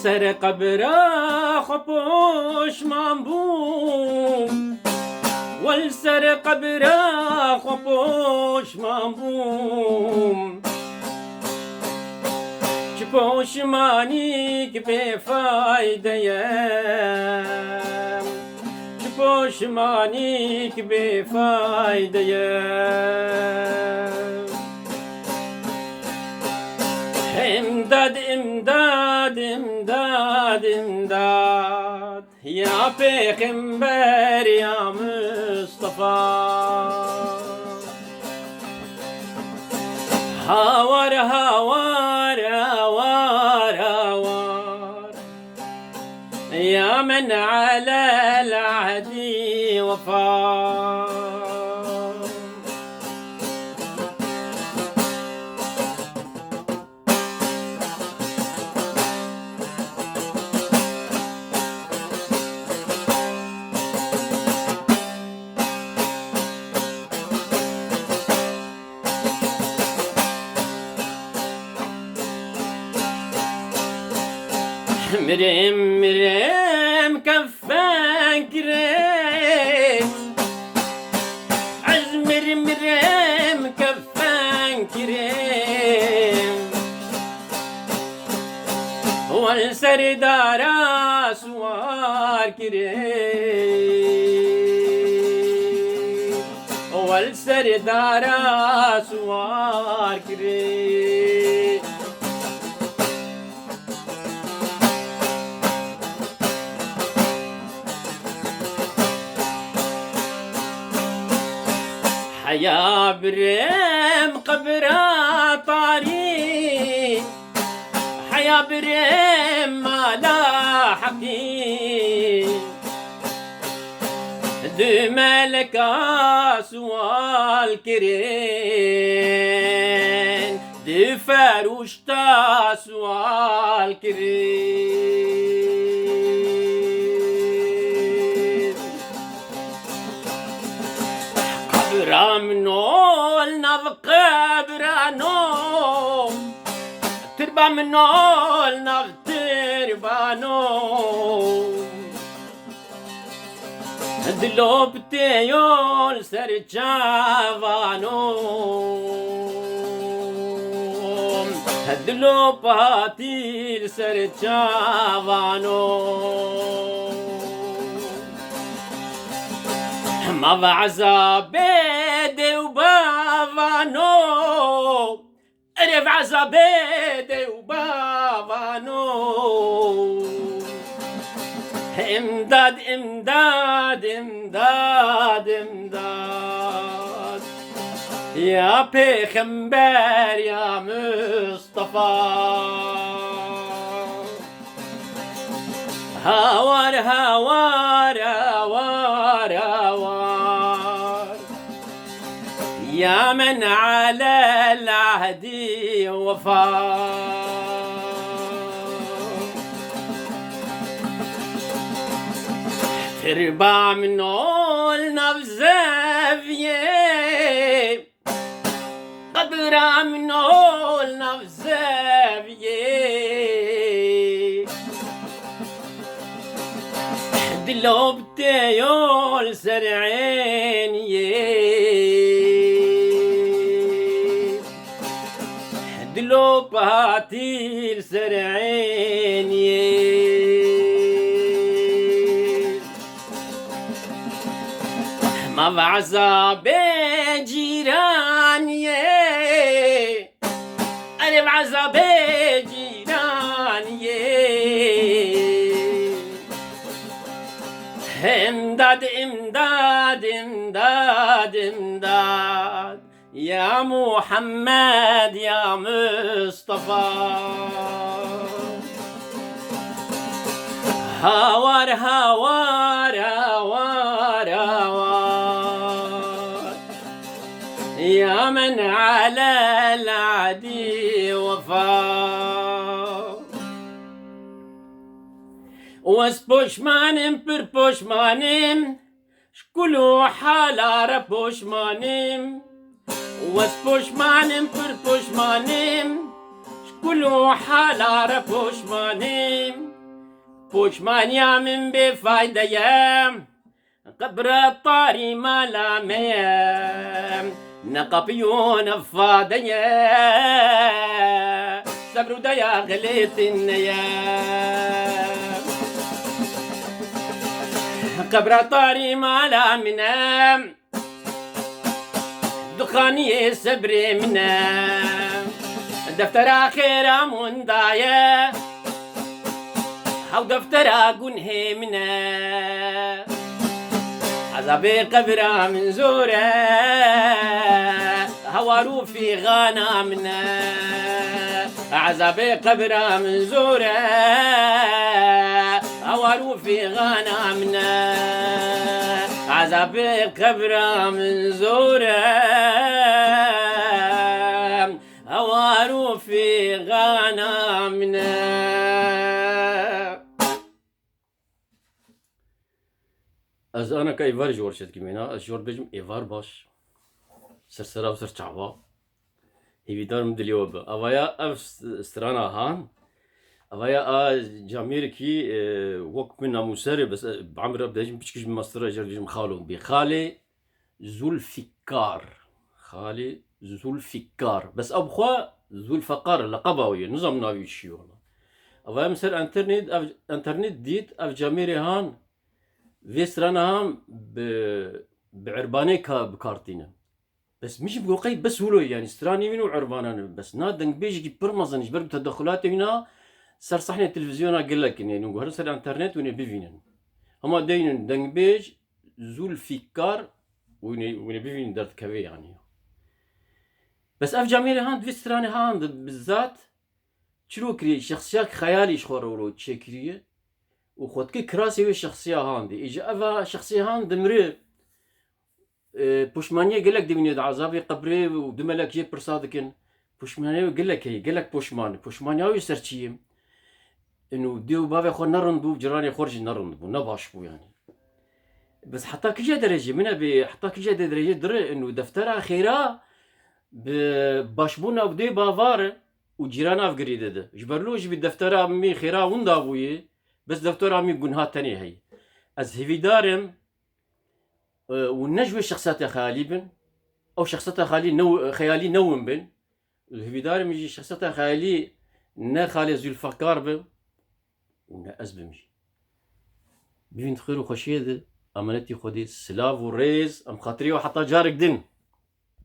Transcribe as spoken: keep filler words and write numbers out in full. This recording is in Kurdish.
Ser qebra xwe poşman bûm, wel ser qebra xwe poşman bûm. Çi poşmanîk bêfayde ye, çi poşmanîk bêfayde ye. Îmdad, îmdad, îmdad, îmdad. Ya Pêxember, ya Mustafa. Hawar, hawar, hawar, hawar. Ya men alel ahdi wefa. Mirêm, mirêm, kefen kirêm. Ez mir, mirêm, kefen kirêm. Wel serdara siwar kirêm. Wel serdara siwar kirêm. Heya birêm qebra tarî, heya birêm mala heqî. Du meleka sual kirin, du ferûşta sual kirin. Qebra min ol nav qebra no, tirba min ol nav tirba no. Dilop tê yol ser çavano. Dilop hatî li ser çavano. Ma ve ezabê dê û bavano. Erê ve ezabê dê û bavano. Îmdad, îmdad, îmdad, îmdad. Ya Pêxember, ya Mustafa. Hawar, hawar, hawar, hawar. Ya men alel ahdi wefa. Tirba min ol nav zeviyê. Qebra min ol nav zeviyê. Dilop tê yol ser êniyê. Dilop hatî li ser êniyê. Ma ve ezabê cîraniyê. Erê ve ezabê cîraniyê. Îmdad, îmdad, îmdad, îmdad. Ya Muhammed, ya Mustafa. Hawar, hawar, hawar, hawar. Ya men alel ahdi wefa. Wez poşmanim, pir poşmanim. Ji kul û hala re poşmanim. Wez poşmanim, pir poşmanim. Ji kul û hala re poşmanim. Poşmaniya min bê fayde ye, qebra tarî mala me ye, ne qapî û ne fade ye, sebr û daya xilêtin ne ye. Qebra tarî mala min e, Dixaniyê sebrê min e, deftera xêra min daye, hew deftera gunhê min e. Ezabê qebra min zor e, hewar û fîxana min e. Ezabê qebra min zor e, hewar û fîxana min e. Ezabê qebra min zor e, hewar û fîxana min e. Ez aneka êvar ji we re çêdikî mîna, ez ji we re bêjim êvar baş. Ser sera û ser çava. Hêvîdar im dilê we bi. Avaya ev s-, strana han. Avaya a camêrekî, e, wek min namûser e, bes, e, bi emir re bêjim piçkî ji min mestir e, ji re bêjim xalo. Bê xalê Zulfîkar. Xalê Zulfîkar. Bes ew bi xwe Zulfekar e, leqeba wî ye. Nizam navê wî çi ye wela. Avaya min ser enternet, ev, enternet dît, ev camêrê han, vê strana han bi, bi erbanê ka bi kar tîne. Bes min jî bi goqey bes wilo ye, yanî stranê wî ne û erbanan e. Bes na dengbêjekî pir mezin ji ber bi tedexulatê wî na ser sahnê televîzyona gelek in, yanî guherin ser enternet wînê bivînin. Hema deynin dengbêj Zulfîkar wînê, wînê bivînin derdikeve yanî. Bes ev camêrê han di vê stranê han de bizat çilo kiriye, şexsiyek xeyalî ji xwe re wilo çêkiriye û xwe dike kirasê wê şexsiya han de. Îca eva şexsiya han dimire, e, poşmaniyê gelek dibîne di ezabê qebrê û du melek jê pirsa dikin. Poşmaniyê wê gelek heye, gelek poşman e. Poşmaniya wê ser çi ye? Ino dê û bavê xwe nerind bû, ciranê xwe jî nerind bû, ne baş bû yanî. Bes heta kîje derecê, min e bê, heta kîje de derecê dire, ino deftera xêra bi başbûna dê bava re û cîrana ve girêdide. Ji ber lo jî bi deftera min xêra winda bûye, bes deftera min gunha tenê heye. Ez hêvîdar im, e, û ne ji wê şexsiyetê xeyalî bin, ew şexsiyeta xeyalî ne, xeyalî ne win bin. Hêvîdar im jî şexsiyeta xeyalî ne xalê Zulfekar be û ne ez bim jî. Bivîn di xêr û xweşiyê de, emanetî Xwedê, silav û rêz, em xatirê we heta carek din.